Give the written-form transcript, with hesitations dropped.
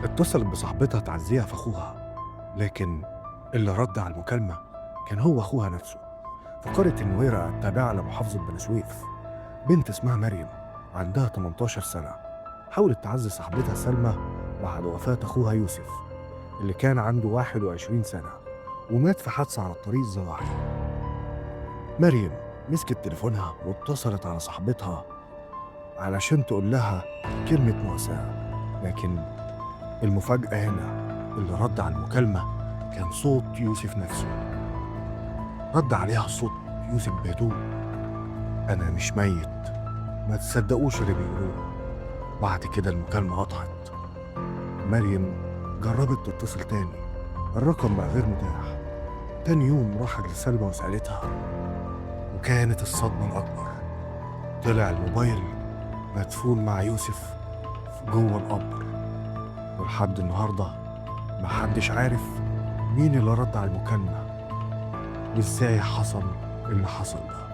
اتصلت بصاحبتها تعزيها في أخوها، لكن اللي رد على المكالمة كان هو أخوها نفسه. في قرية النويرة التابعة لمحافظة بني سويف، بنت اسمها مريم عندها 18 سنة حاولت تعزي صاحبتها سلمى بعد وفاة أخوها يوسف اللي كان عنده 21 سنة ومات في حادثة على الطريق الزراعي. مريم مسكت تليفونها واتصلت على صاحبتها علشان تقول لها كلمة مؤاساة، لكن المفاجأة هنا اللي رد على المكالمة كان صوت يوسف نفسه. رد عليها صوت يوسف بهدوء: أنا مش ميت، ما تصدقوش اللي بيقولوه. بعد كده المكالمة قطعت. مريم جربت تتصل تاني، الرقم بقى غير متاح. تاني يوم راحت لسلمى وسألتها، وكانت الصدمة الأكبر، طلع الموبايل مدفون مع يوسف جوه القبر. ولحد النهاردة محدش عارف مين اللي رد على المكالمة وإزاي حصل اللي حصل ده.